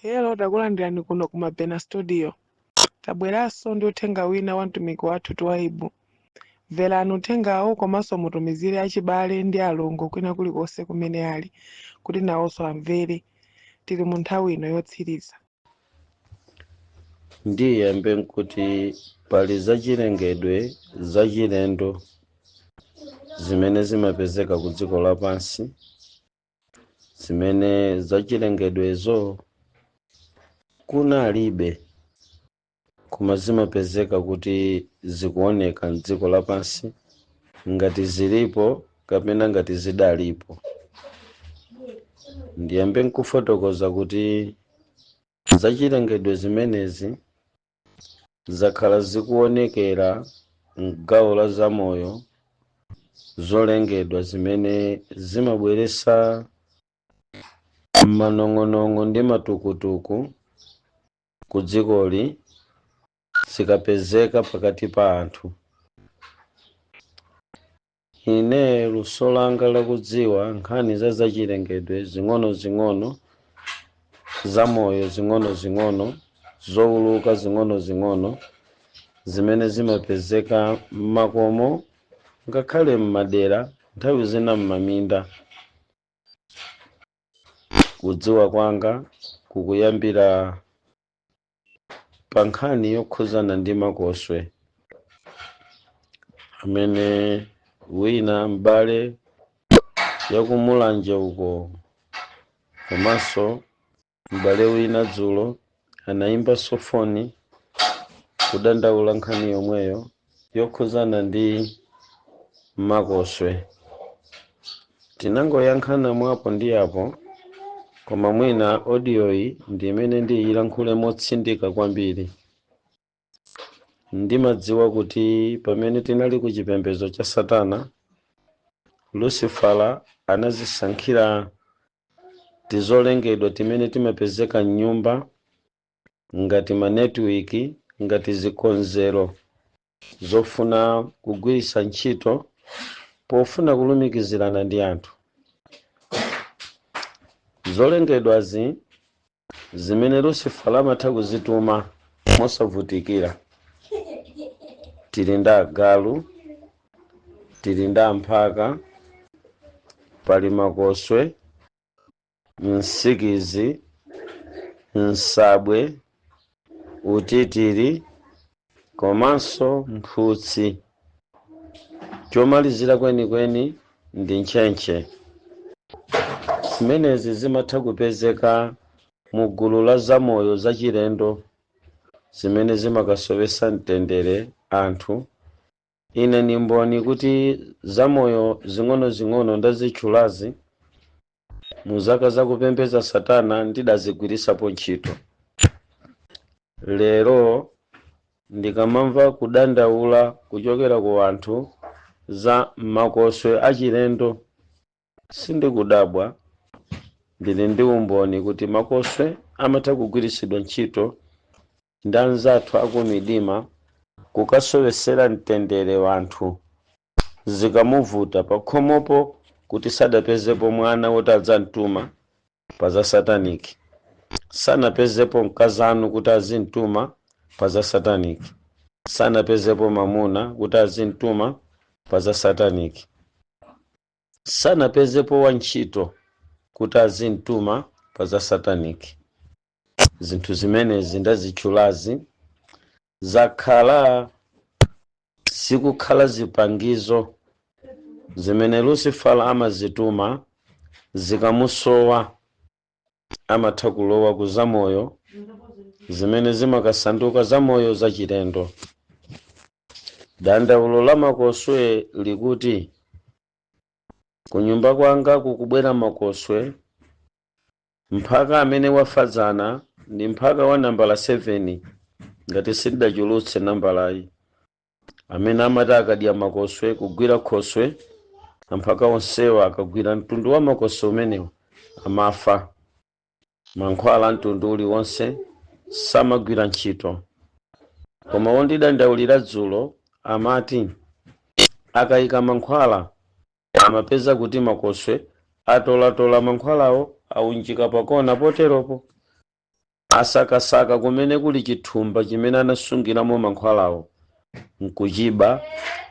Hello, takulandirani kuno ku Mabena Studio. Tabweranso ndi uthenga wina wa mtumiki wathu Twaibu. Mverani uthengawo komanso mutumizire achibale ndi alongo kwina kulikonse kumene ali kuti nawonso amvere. Tili mu nthawi ino yotsiriza. Ndiyambe nkuti pali zachilengedwe zachilendo zimene zimapezeka ku dziko lapansi, zimene zachilengedwezo kunalibe, koma zimapezeka kuti zikuoneka mdziko lapansi ngati zilipo kapena ngati zidalipo. Ndiyambe nkufotokoza kuti zachilengedwe zimenezi zakhala zikuonekera mgawo la zamoyo zolengedwa zimene zimabweretsa manong'onong'o ndi matukutuku ku dzikoli zikapezeka pakati pa anthu. Ine luso langa lakudziwa nkhani za zachilengedwe zing'ono-zing'ono, zamoyo zing'ono-zing'ono, zowuluka zing'ono-zing'ono zimene zimapezeka m'makomo, ngakhale m'madera, nthawi zina m'maminda, kudziwa kwanga kukuyambira pa nkhani yokhuzana ndi makoswe, amene wina m'bale yakumulanje uko, komanso m'bale wina dzulo anayimbanso foni kudandaula nkhani yomweyo yokhuzana ndi makoswe. Tinangoyankhana mwapo ndi apo, koma mwina audioyi ndi imene ndiyilankhule motsindika kwambiri. Ndimadziwa kuti pamene tinali ku chipembedzo cha Satana, Lucifera anazisankhira tizolengedwa timene timapezeka mnyumba ngati ma network, ngati zikonzero zofuna kugwiritsa ntchito pofuna kulumikizirana ndi anthu. Zolengedwazi zimene Lucifer amatha kuzituma mosavutikira, tili ndi agalu, tili ndi amphaka, pali makoswe, msikizi, nsabwe, utitiri komanso mphutsi. Chomalizira kwenikweni ndi ntchentche. Zimenezi zimatha kupezeka mu gulu la zamoyo zachilendo zimene zimakasowesa mtendere anthu. Ine ni mboni kuti zamoyo zing'ono-zing'ono ndazitchulazi, mu zaka zakupembedza Satana ndidazigwirisapo ntchito. Lero ndikamamva kudandaula kuchokera ku anthu za makoswe achilendo, sindikudabwa. Ndili ndi umboni kuti makoswe amatha kugwiritsidwa ntchito ndi anzathu akumidima kukasowesera mtendere wanthu zikamuvuta pakhomopo kuti sadapezepo mwana woti adzamtuma pa za satanic, sanapezepo mkazanu kuti azimtuma pa za satanic, sanapezepo mamuna kuti azimtuma pa za satanic, sanapezepo wantchito kuti azimtuma pa za satanic. Zinthu zimenezi ndazitchulazi zakhala zikukhala zipangizo zimene Lucifer amazituma zikamusowa, amatha kulowa ku zamoyo zimene zimakasanduka zamoyo zachilendo. Dandaulo la makoswe likuti kunyumba kwanga kukubwera makoswe. Mphaka amene wafadzana ndi mphaka wa nambala 7, ngati sindidachulutse nambalayi, amene amati akadya makoswe, kugwira khoswe, amphaka onsewa akagwira mtundu wa makoswe umenewo amafa. Mankhwala mtundu uliwonse samagwira ntchito. Koma wondidandaulira dzulo amati akayika mankhwala amapeza kuti makoswe atolatola mankhwalawo, aunjika pakona poteropo. Asakasaka kumene kuli chithumba chimene anasungiramo mankhwalawo nkuchiba,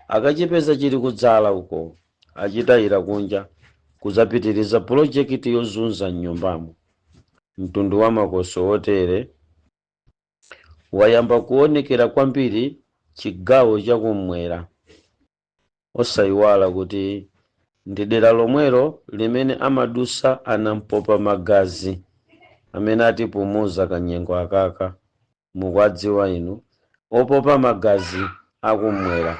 akachipeza chili kudzala uko, achitayira kunja kuzapitiriza pulojekiti yozunza mnyumbamo. Mtundu wa makoswe otere wayamba kuonekera kwambiri chigawo chakummwera. Osayiwala kuti ndi dera lomwelo limene amadusa anampopa magazi amene atipumuza kanyengo akaka. Mukuwadziwa inu opopa magazi akummwera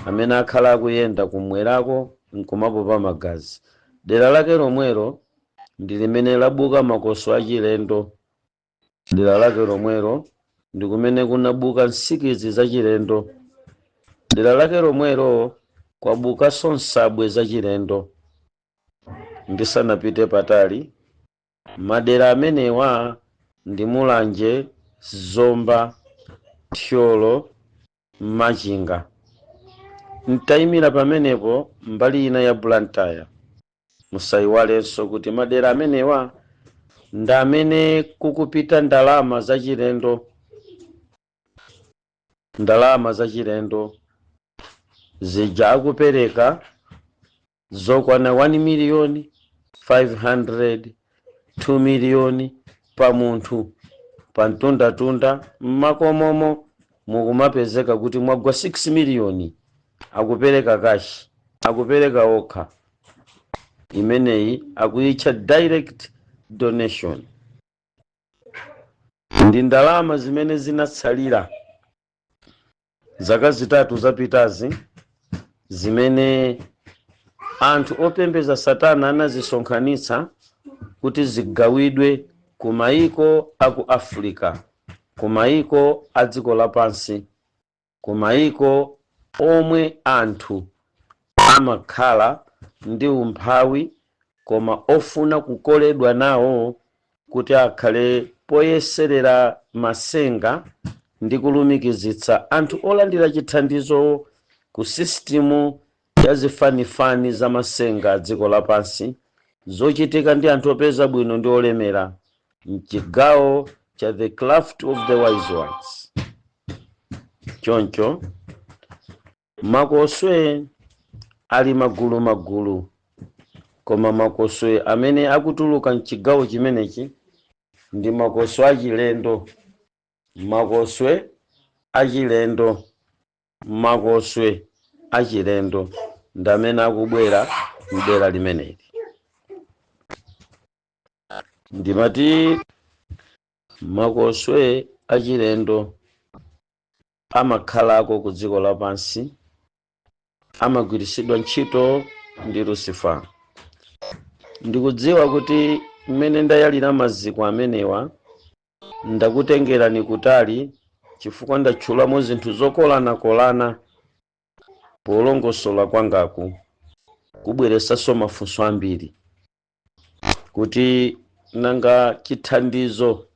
amene akhala akuyenda kummwerako nkumapopa magazi. Dera lake lomwelo ndi limene labuka makoswe achilendo. Dera lake lomwelo ndi kumene kunabuka nsikidzi zachilendo. Dera lake lomwelo kwabukanso nsabwe zachilendo. Ndisanapite patali, madera amenewa ndi Mulanje, Zomba, Thyolo, Machinga. Ntayimira pamenepo mbali ina ya Blantyre, musayiwalenso kuti madera amenewa ndi amene kukupita ndalama zachilendo, ndalama zachilendo zija akupereka zokwana 1 miliyoni 500, 2 miliyoni pa munthu pa mtundatunda. Mmakomomo mukumapezeka kuti mwagwa 6 miliyoni, akupereka cash, akupereka okha. Imeneyi akuyitcha direct donation. Ndi ndalama zimene zinatsalira zaka 3 zapitazi, zimene anthu opembedza Satana anazisonkhanitsa kuti zigawidwe ku mayiko aku Africa, ku mayiko a dziko lapansi, ku mayiko omwe anthu amakhala ndi umphawi koma ofuna kukoledwa nawo kuti akhale poyeserera masenga ndi kulumikizitsa anthu olandira chithandizo ku sisitimu ya zifanifani za masenga a dziko lapansi zochitika ndi anthu opeza bwino ndi olemera mchigawo cha the craft of the wise ones. Choncho makoswe ali magulumagulu, koma makoswe amene akutuluka mchigawo chimenechi ndi makoswe achilendo, makoswe achilendo, makoswe achilendo ndi amene akubwera mdera limeneli. Ndimati makoswe achilendo amakhalako ku dziko lapansi, amagwiritsidwa ntchito ndi Lucifer. Ndikudziwa kuti mmene ndayalira maziko amenewa ndakutengerani kutali, chifukwa ndatchulamo zinthu zokolanakolana. Polongosola kwangaku kubweresanso mafunso ambiri kuti nanga chithandizo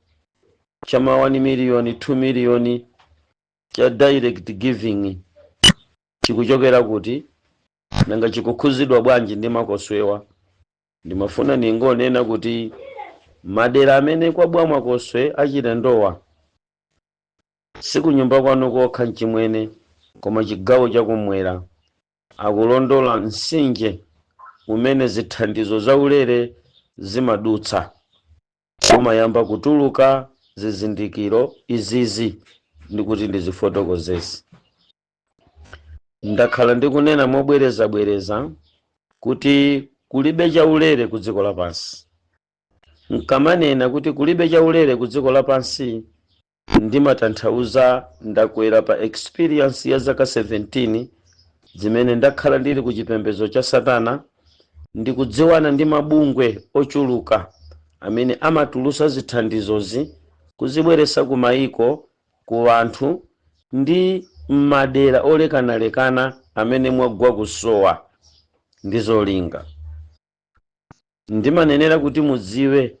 cha ma 1 miliyoni, 2 miliyoni cha direct giving chikuchokera kuti? Nanga chikukhuzidwa bwanji ndi makoswewa? Ndimafuna ningonena kuti madera amene kwabwa makoswe achilendowa sikunyumba kwanu kokha mchimwene, koma chigawo chakumwera akulondola mtsinje umene zithandizo zaulere zimadutsa, umayamba kutuluka zizindikiro izizi ndikuti ndizifotokozezi. Ndakhala ndikunena mobwerezabwereza kuti kulibe chaulere ku dziko lapansi. Nkamanena kuti kulibe chaulere ku dziko lapansi, ndimatanthauza ndakwera pa experience ya zaka 17 zimene ndakhala ndili ku chipembedzo cha Satana, ndikudziwana ndi mabungwe ochuluka amene amatulusa zithandizozi kuzibweresa ku mayiko, ku anthu ndi m'madera olekanalekana amene mwagwa kusowa ndi zolinga. Ndimanenera kuti mudziwe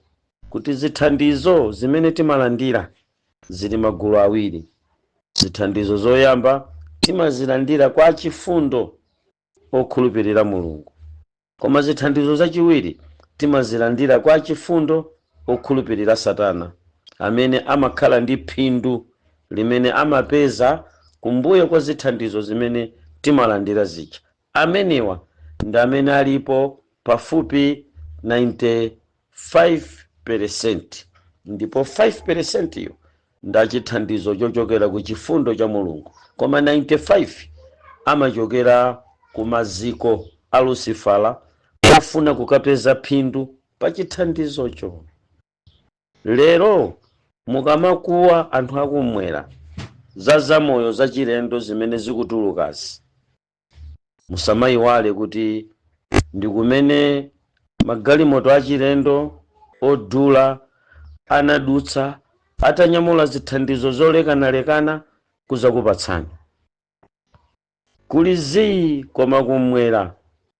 kuti zithandizo zimene timalandira zili magulu awiri. Zithandizo zoyamba timazilandira kwa achifundo okhulupirira Mulungu, koma zithandizo zachiwiri timazilandira kwa achifundo okhulupirira Satana. Amene amakhala ndi phindu limene amapeza kumbuyo kwa zithandizo zimene timalandira zija, amenewa ndi amene alipo pafupi 95%, ndipo 5% iyo ndachithandizo chochokera ku chifundo cha Mulungu, koma 95 amachokera ku maziko a Lucifala ofuna kukapeza phindu pa chithandizocho. Lero mukamakuwa anthu akumwera za zamoyo zachilendo zimene zikutulukazi, musamayiwale kuti ndi kumene magalimoto achilendo odula anadutsa atanyamula zithandizo zolekanalekana kuzakupatsani. Kuli zii, koma kumwera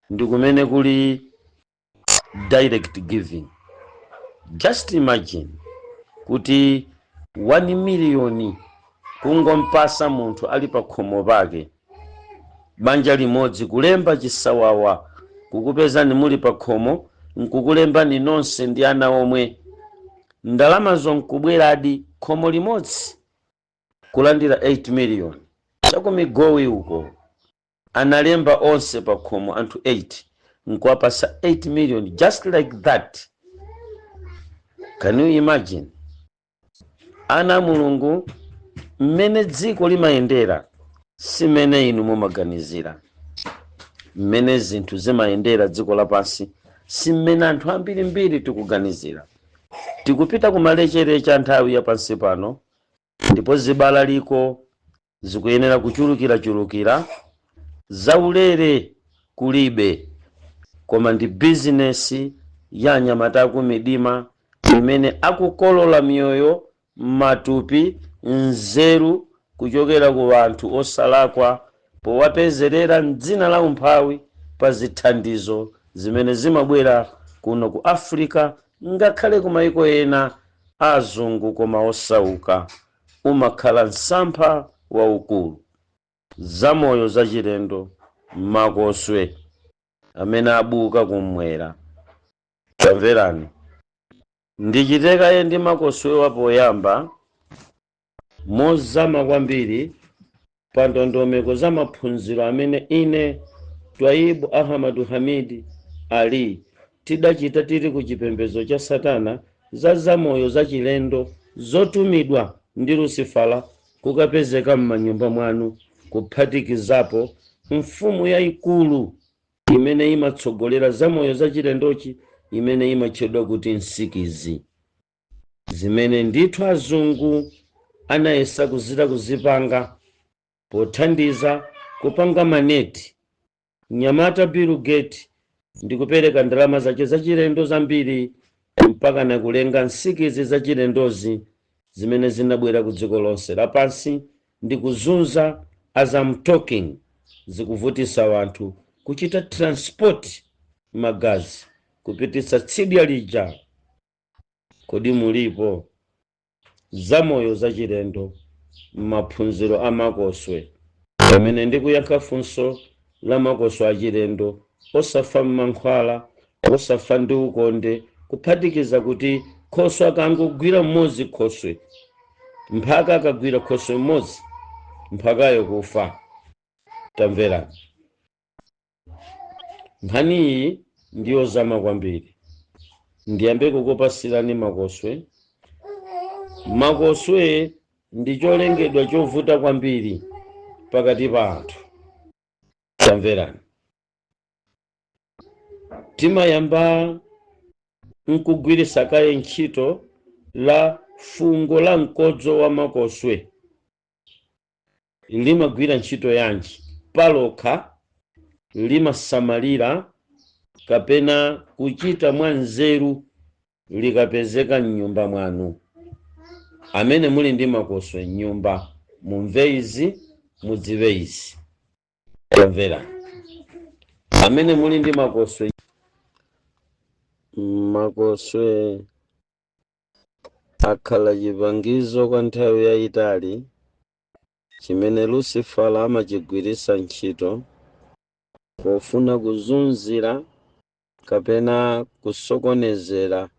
ndi kumene kuli direct giving. Just imagine kuti 1 miliyoni kungompasa munthu ali pa khomo pake, banja limodzi kulemba chisawawa, kukupezani muli pa khomo nkukulembani nonse ndi ana omwe, ndalamazo nkubweradi, khomo limodzi kulandira 8 million. Chakumigowi uko analemba onse pa khomo anthu 8, nkuwapasa 8 million, just like that. Can you imagine? Ana Mulungu, mmene dziko limayendera simene inu mumaganizira. Mmene zinthu zimayendera dziko lapansi si mmene anthu ambirimbiri tikuganizira. Tikupita kumalechereche a nthawi ya pansi pano, ndipo zibalaliko zikuyenera kuchulukirachulukira. Zaulere kulibe, koma ndi bizinesi ya anyamata akumidima imene akukolola miyoyo, matupi, nzeru kuchokera ku anthu osalakwa powapezerera mdzina la umphawi pa zithandizo zimene zimabwera kuno ku Africa, ngakhale ku mayiko ena azungu koma osauka. Umakhala msampha waukulu. Zamoyo zachilendo, makoswe amene abuka kumwera, tamverani, ndichitekaye ndi makoswewa poyamba mozama kwambiri pa ndondomeko za maphunziro amene ine Twaibu Ahamadu Hamidi Ali tidachita tili ku chipembedzo cha satana, za zamoyo zachilendo zotumidwa ndi Lucifala kukapezeka m'manyumba mwanu, kuphatikizapo mfumu yayikulu imene imatsogolera zamoyo zachilendochi, imene imatchedwa kuti nsikizi, zimene ndithu azungu anayesa kuzita kuzipanga pothandiza kupanga maneti. Mnyamata Bill Gates ndi kupereka ndalama zake zachilendo zambiri mpaka nakulenga nsikizi zachilendozi zimene zinabwera ku dziko lonse lapansi ndi kuzunza. As I'm talking, zikuvutisa wanthu kuchita transport magazi kupititsa tsidya lija. Kodi mulipo? Zamoyo zachilendo, maphunziro a makoswe, pamene ndikuyankha funso la makoswe achilendo osafa mmankhwala, osafa ndi ukonde, kuphatikiza kuti khoswe akangogwira mmodzi, khoswe mphaka akagwira khoswe mmodzi, mphakayo kufa. Tamverani, nkhani iyi ndiyozama kwambiri. Ndiyambe kukupasirani makoswe. Makoswe ndi cholengedwa chovuta kwambiri pakati pa anthu. Tamverani, timayamba nkugwirisa kaye ntchito la fungo la mkodzo wa makoswe. Limagwira ntchito yanji? Palokha limasamalira kapena kuchita mwa nzeru likapezeka mnyumba mwanu. Amene muli ndi makoswe mnyumba, mumve izi, mudziwe izi. Tamvera, amene muli ndi makoswe, makoswe akhala chipangizo kwa nthawi yayitali chimene Lucifala amachigwiritsa ntchito pofuna kuzunzira kapena kusokonezera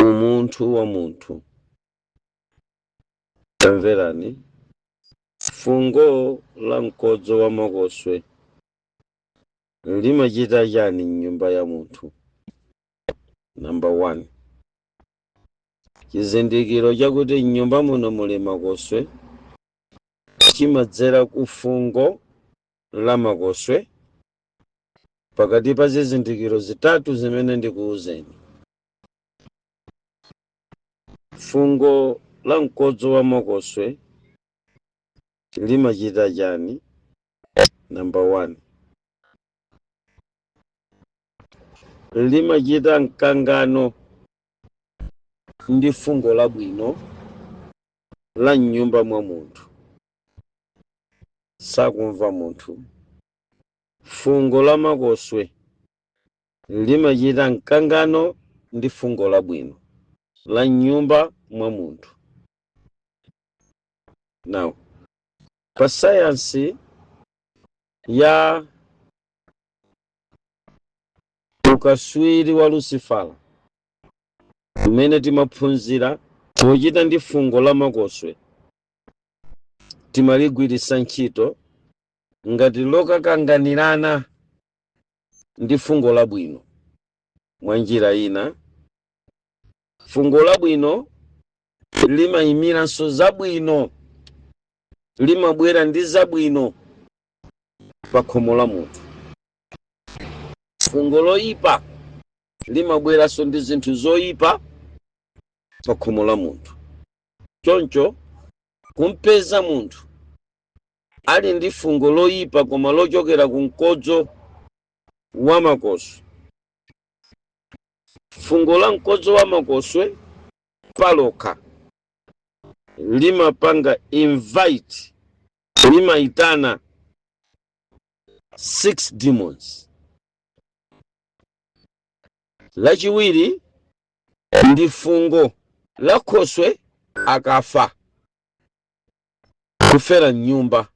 Umunthu wa munthu. Tamverani, fungo la mkodzo wa makoswe limachita chani m'nyumba ya munthu? Number 1, chizindikiro chakuti m'nyumba muno muli makoswe chimadzera ku fungo la makoswe. Pakati pa zizindikiro zitatu zimene ndikuwuzeni, fungo la mkodzo wa makoswe limachita chani? Number 1, limachita mkangano ndi fungo labwino la m'nyumba mwa munthu. Sakumva munthu. Fungo la makoswe limachita mkangano ndi fungo labwino la m'nyumba mwa munthu. Now, pa sayansi ya ukaswiri wa Lucifera umene timaphunzira pochita ndi fungo la makoswe, timaligwiritsa ntchito ngati lokakanganirana ndi fungo labwino. Mwa njira ina, fungo labwino limayimiranso zabwino, limabwera ndi zabwino pa khomo la munthu. Fungo loyipa limabweranso ndi zinthu zoyipa pa khomo la munthu. Choncho kumpeza munthu ali ndi fungo loyipa koma lochokera ku mkodzo wa makoswe, fungo la mkodzo wa makoswe palokha limapanga invite, limayitana 6 demons. Lachiwiri ndi fungo la khoswe akafa, kufera mnyumba,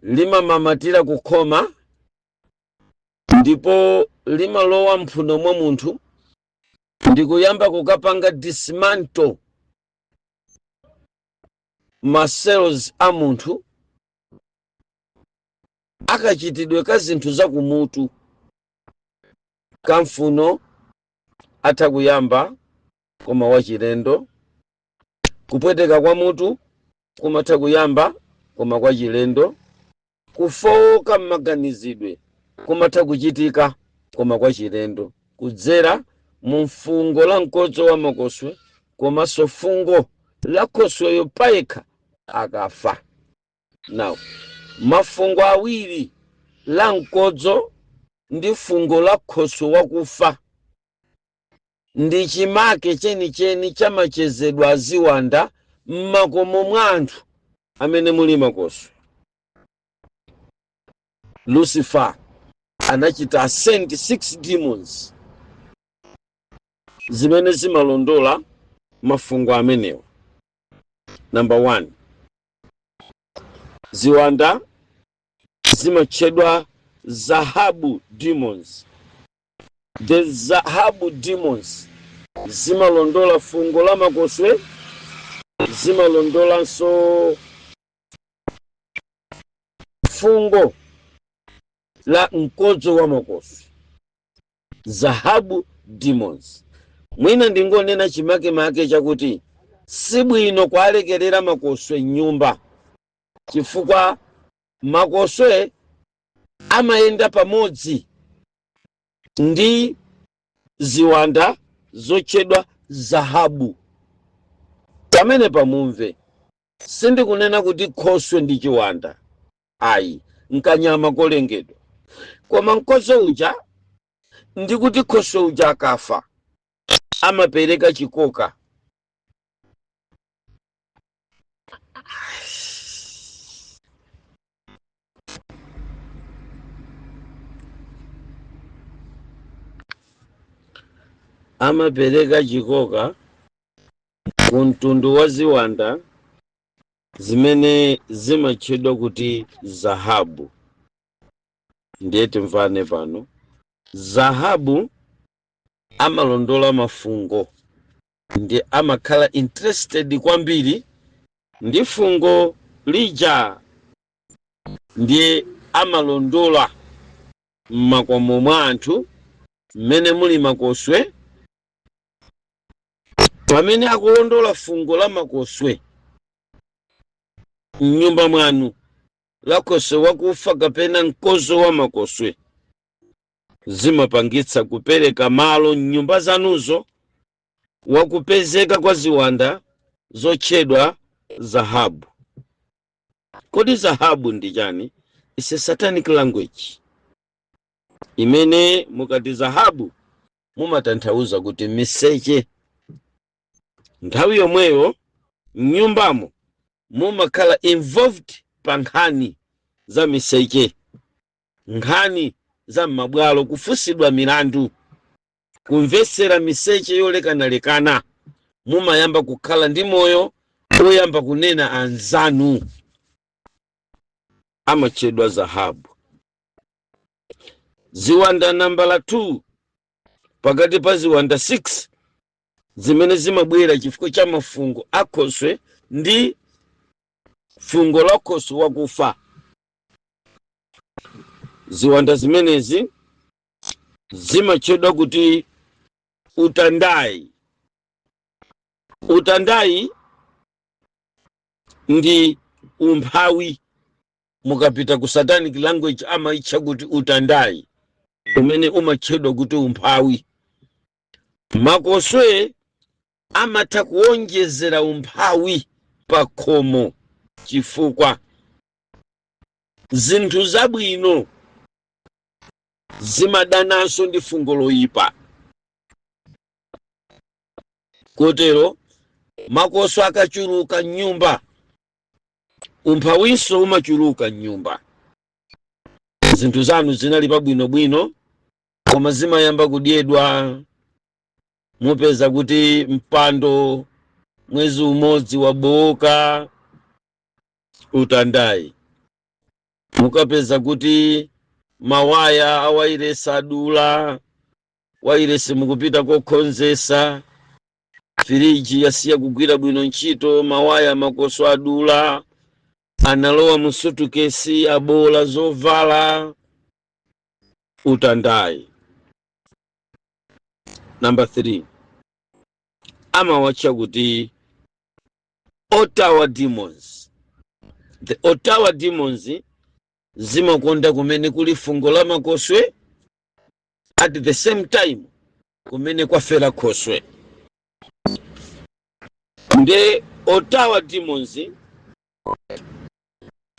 limamamatira kukhoma ndipo limalowa mphuno mwa munthu ndikuyamba kukapanga dismantle ma cells a munthu akachitidwe ka zinthu zakumutu. Kamfuno atha kuyamba koma wachilendo, kupweteka kwa mutu kumatha kuyamba koma kwa chilendo, kufowoka m'maganizidwe kumatha kuchitika koma kwa chilendo, kudzera mu fungo la mkodzo wa makoswe komanso fungo la khosweyo payekha akafa. Now, mafungo awiri, la mkodzo ndi fungo la khoswe wakufa, ndi chimake chenicheni cha machezedwe a ziwanda m'makomo mwa anthu amene muli makoswe. Lucifer anachita send 6 demons zimene zimalondola mafungo amenewa. Number 1, ziwanda zimatchedwa Zahabu demons. The Zahabu demons zimalondola fungo la makoswe, zimalondolanso fungo la mkodzo wa makoswe. Zahabu demons. Mwina ndingonena chimakemake chakuti sibwino kualekerera makoswe m'nyumba, chifukwa makoswe amayenda pamodzi ndi ziwanda zotchedwa Zahabu. Pamene pamumve, sindikunena kuti khoswe ndi chiwanda, ayi, nkanyama kolengedwa, koma mkodzo uja, ndikuti khoswe uja akafa amapereka chikoka. Amapereka chikoka ku mtundu wa ziwanda zimene zimatchedwa kuti Zahabu. Ndiye timvane pano, Zahabu amalondola mafungo. Ndi amakhala interested kwambiri ndi fungo lija, ndiye amalondola m'makomo mwa anthu mmene muli makoswe. Pamene akulondola fungo la makoswe mnyumba mwanu, la khoswe wakufa kapena mkozo wa makoswe, zimapangitsa kupereka malo mnyumba zanuzo wakupezeka kwa ziwanda zotchedwa zahabu. Kodi zahabu ndi chani? Is a satanic language imene mukati zahabu mumatanthauza kuti miseche. Nthawi yomweyo mnyumbamo mumakhala involved pa nkhani za miseche, nkhani za m'mabwalo, kufunsidwa milandu, kumvetsera miseche yolekanalekana. Mumayamba kukhala ndi moyo oyamba kunena anzanu, amatchedwa zahabu. Ziwanda nambala 2 pakati pa ziwanda 6 zimene zimabwera chifukwa cha mafungo akhoswe ndi fungo la khoswe wakufa, ziwanda zimenezi zimatchedwa kuti utandayi. Utandayi ndi umphawi. Mukapita ku satanic language amaitcha kuti utandayi, umene umatchedwa kuti umphawi. Makoswe amatha kuwonjezera umphawi pa khomo, chifukwa zinthu zabwino zimadananso ndi fungo loyipa. Kotero makoswe akachuluka mnyumba, umphawinso umachuluka mnyumba. Zinthu zanu zinali pabwinobwino, koma zimayamba kudyedwa. Mupeza kuti mpando mwezi umodzi wabowoka, utandayi. Mukapeza kuti mawaya awairesi adula, wairesi mukupita kokhonzesa. Firiji yasiya kugwira bwino ntchito, mawaya makoso adula, analowa mu sutukesi, abola zovala, utandayi. Number 3 amawatcha kuti Ottawa demons. The Ottawa demons zimakonda kumene kuli fungo la makoswe, at the same time kumene kwafera khoswe. Nde Ottawa demons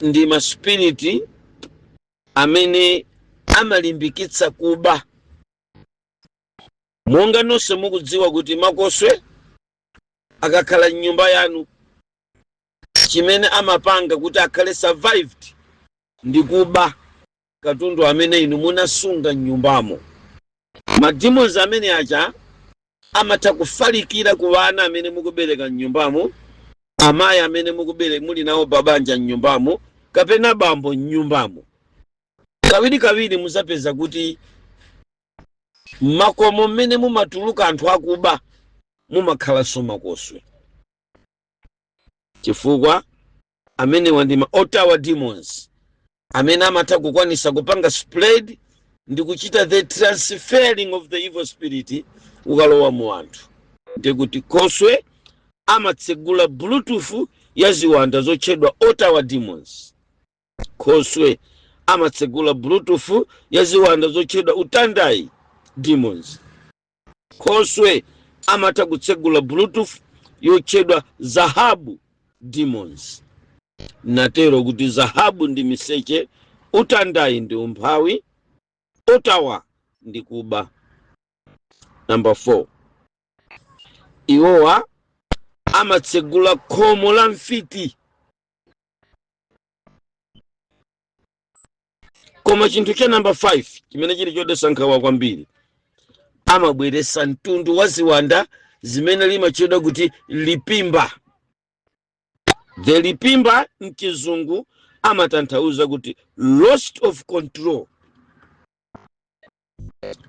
ndi maspiriti amene amalimbikitsa kuba. Monga nonse mukudziwa kuti makoswe akakhala mnyumba yanu, chimene amapanga kuti akhale survived ndi kuba katundu amene inu munasunga mnyumbamo. Mademons amene aja amatha kufalikira ku ana amene mukubereka mnyumbamo, amayi amene mukubere muli nawo pabanja mnyumbamo, kapena bambo mnyumbamo. Kawirikawiri muzapeza kuti makomo mmene mumatuluka anthu akuba mumakhalanso makoswe, chifukwa amenewa ndi ma Ottawa demons amene amatha kukwanisa kupanga spread ndi kuchita the transferring of the evil spirit ukalowa mu anthu. Ndikuti khoswe amatsegula Bluetooth ya ziwanda zotchedwa Ottawa demons, khoswe amatsegula Bluetooth ya ziwanda zotchedwa utandai demons, khoswe amatha kutsegula Bluetooth yotchedwa zahabu demons. Natero kuti zahabu ndi miseche, utandayi ndi umphawi, Ottawa ndi kuba. Number 4, iwowa amatsegula khomo la mfiti. Koma chinthu cha number 5 chimene chili chodetsa nkhawa kwambiri, amabweretsa mtundu wa ziwanda zimene limatchedwa kuti lipimba. The lipimba mchizungu amatanthauza kuti lost of control,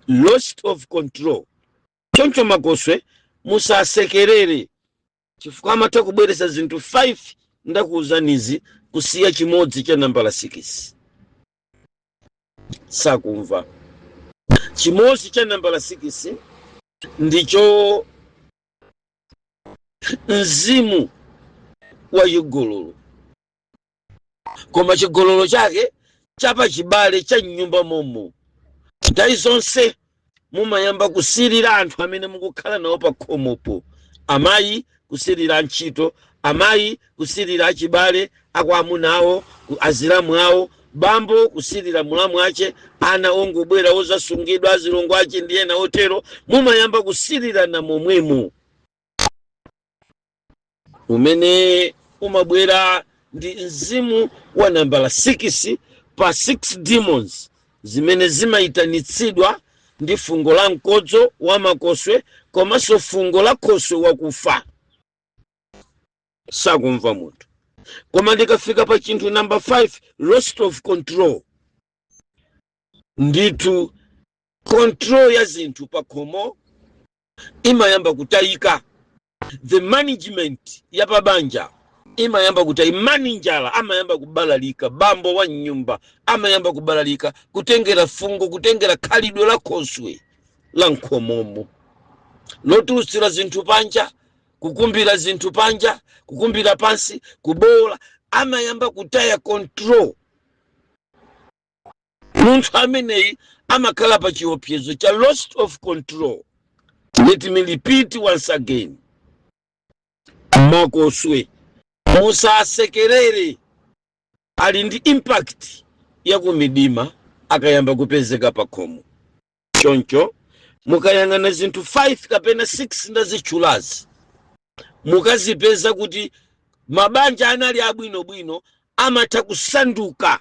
lost of control. Choncho makoswe Musasekerere, chifukwa amatha kubweretsa zinthu 5 ndakuwuzanizi, kusiya chimodzi cha nambala 6. Sakumva. Chimodzi cha nambala 6 ndicho mzimu wa chigololo, koma chigololo chake chapachibale cha mnyumba momo. Nthawi zonse mumayamba kusirira anthu amene mukukhala nawo pa khomopo: amayi kusirira antchito, amayi kusirira achibale akwa amuna awo, azilamu awo, bambo kusirira mulamu ache, ana ongobwera ozasungidwa, azilongo ache ndi ena otero. Mumayamba kusirirana momwemo. Umene umabwera ndi mzimu wa nambala 6 pa 6 demons zimene zimayitanitsidwa ndi fungo la mkodzo wa makoswe komanso fungo la khoswe wakufa. Sakumva munthu. Koma ndikafika pa chinthu number 5, loss of control, ndithu control ya zinthu pa khomo imayamba kutayika. The management ya pabanja imayamba kutayi. Maninjala amayamba kubalalika, bambo wa nyumba amayamba kubalalika, kutengera fungo, kutengera khalidwe la khoswe la nkhomomo lotulutsira zinthu panja, kukumbira zinthu panja, kukumbira pansi, kubola. Amayamba kutaya control. Munthu ameneyi amakhala pa chiopsezo cha loss of control. Let me repeat once again: makoswe musasekerere, ali ndi impact ya kumidima akayamba kupezeka pa khomo. Choncho mukayang'ana zinthu 5 kapena 6 ndazitchulazi, mukazipeza kuti mabanja anali abwinobwino amatha kusanduka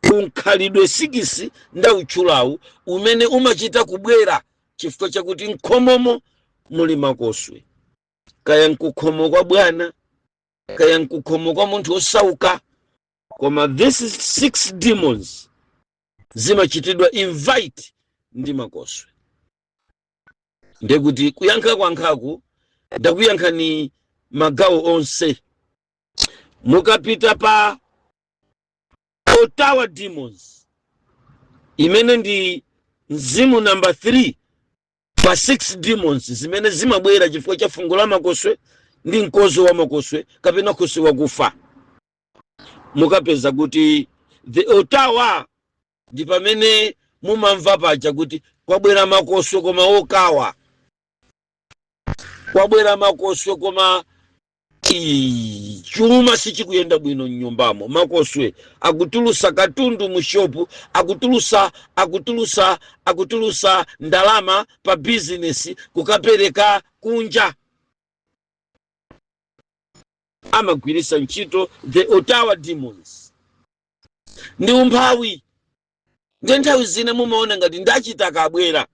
kunkhalidwe 6 ndautchulawu, umene umachita kubwera chifukwa chakuti nkhomomo muli makoswe, kaya nkukhomo kwa bwana, kaya nkukhomo kwa munthu osauka. Koma this is six demons zimachitidwa invite ndi makoswe. Ndekuti kuyankha kwankhaku ndakuyankhani magawo onse. Mukapita pa Ottawa demons, imene ndi mzimu number 3 pa 6 demons zimene zimabwera chifukwa cha fungo la makoswe ndi mkodzo wa makoswe kapena khoswe wakufa, mukapeza kuti the Ottawa ndi pamene mumamva paja kuti kwabwera makoswe koma okawa, kwabwera makoswe koma chuma sichikuyenda bwino mnyumbamo. Makoswe akutulusa katundu mu shopu, akutulusa ndalama pa bizinesi kukapereka kunja. Amagwirisa ntchito the Ottawa demons ndi umphawi. Ndiye nthawi zina mumaona ngati ndachita kabwera,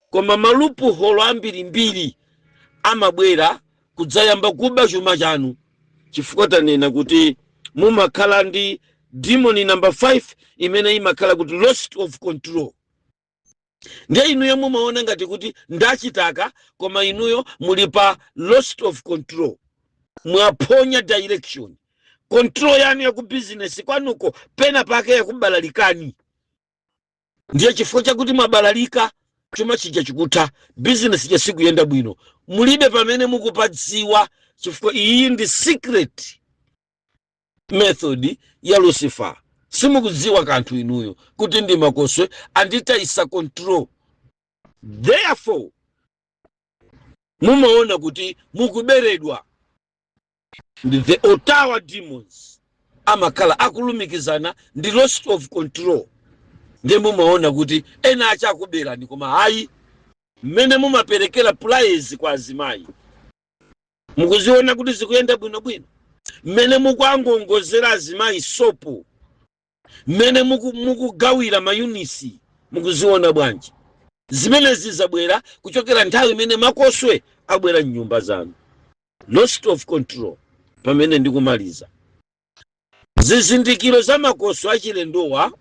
koma ma loophole ambirimbiri amabwera kudzayamba kuba chuma chanu, chifukwa tanena kuti mumakhala ndi demon number 5 imene imakhala kuti loss of control. Ndiye inuyo mumaona ngati kuti ndachitaka, koma inuyo muli pa loss of control, mwaphonya direction. Control yanu ya ku business kwanuko pena pake yakubalalikani. Ndiye chifukwa chakuti mwabalalika, chuma chija chikutha, business ija sikuyenda bwino, mulibe pamene mukupadziwa, chifukwa iyi ndi secret method ya Lucifer. Simukudziwa kanthu inuyo kuti ndi makoswe anditayisa control. Therefore mumaona kuti mukuberedwa. Ndi the Ottawa demons amakhala akulumikizana ndi loss of control. Ndiye mumaona kuti ena achakuberani, koma hayi. Mmene mumaperekera prize kwa azimayi, mukuziona kuti zikuyenda bwinobwino? Mmene mukuangongozera azimayi sopo, mmene mukugawira mayunisi, mukuziona bwanji? Zimenezi zabwera kuchokera nthawi imene makoswe abwera mnyumba zanu, loss of control. Pamene ndikumaliza, zizindikiro za makoswe achilendowa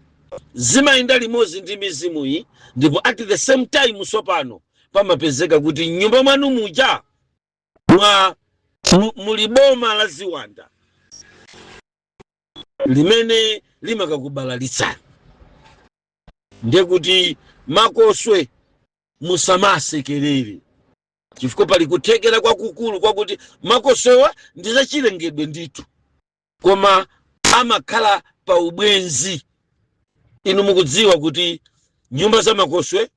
zimayenda limodzi ndi mizimuyi, ndipo at the same time sopano pamapezeka kuti mnyumba mwanu muja Mwa muli boma la ziwanda limene limakakubalalitsani. Ndiye kuti makoswe musamasekerere, chifukwa pali kuthekera kwakukulu kwakuti makoswewa ndi zachilengedwe ndithu, koma amakhala pa ubwenzi. Inu mukudziwa kuti nyumba za makoswe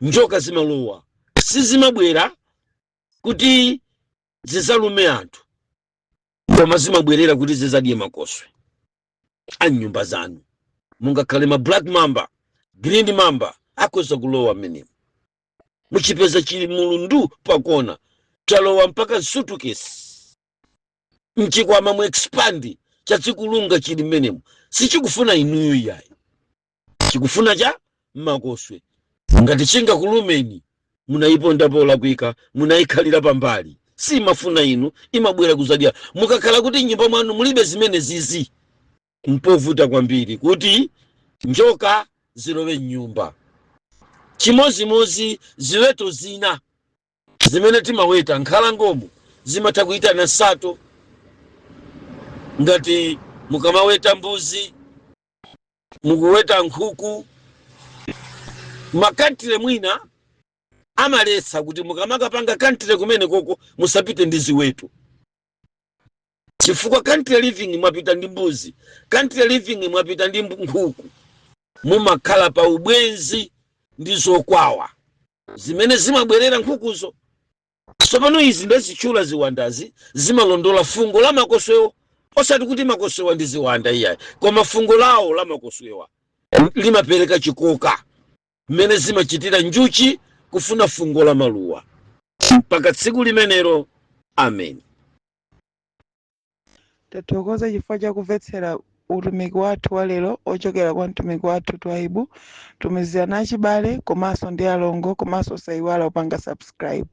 njoka zimalowa, sizimabwera kuti zizalume anthu, koma zimabwerera kuti zizadye makoswe a nyumba zanu. Mungakhale ma black mamba, green mamba, akhoza kulowa mmenemo. Muchipeza chili mulundu pakona, chalowa mpaka msutukesi, mchikwama mu expand, chatsikulunga chili mmenemo. Sichikufuna inuyo iyayi, chikufuna cha makoswe. Ngati chingakulumeni, munayiponda polakwika, munayikhalira pambali. Simafuna inu, imabwera kuzadya. Mukakhala kuti nyumba mwanu mulibe zimene zizi, mpovuta kwambiri kuti njoka zilowe mnyumba. Chimozimozi ziweto zina zimene timaweta nkhalangomo zimatha kuitana nsato. Ngati mukamaweta mbuzi, mukuweta nkhuku, ma country mwina amaletsa kuti mukamakapanga country kumene koko musapite ndi ziweto, chifukwa country living mwapita ndi mbuzi, country living mwapita ndi nkhuku, mumakhala pa ubwenzi ndi zokwawa zimene zimabwerera nkhukuzo. Tsopano izi ndazitchula ziwandazi zimalondola fungo la makoswewo, osati kuti makoswewa ndi ziwanda iyayi, koma fungo lawo la makoswewa limapereka chikoka, mmene zimachitira njuchi kufuna fungo la maluwa. Mpaka tsiku limenelo, amen. Tathokoza chifukwa chakumvetsera utumiki wathu wa lero ochokera kwa mtumiki wathu Twaibu. Tumizirani achibale komanso ndi alongo, komanso osayiwala kupanga subscribe.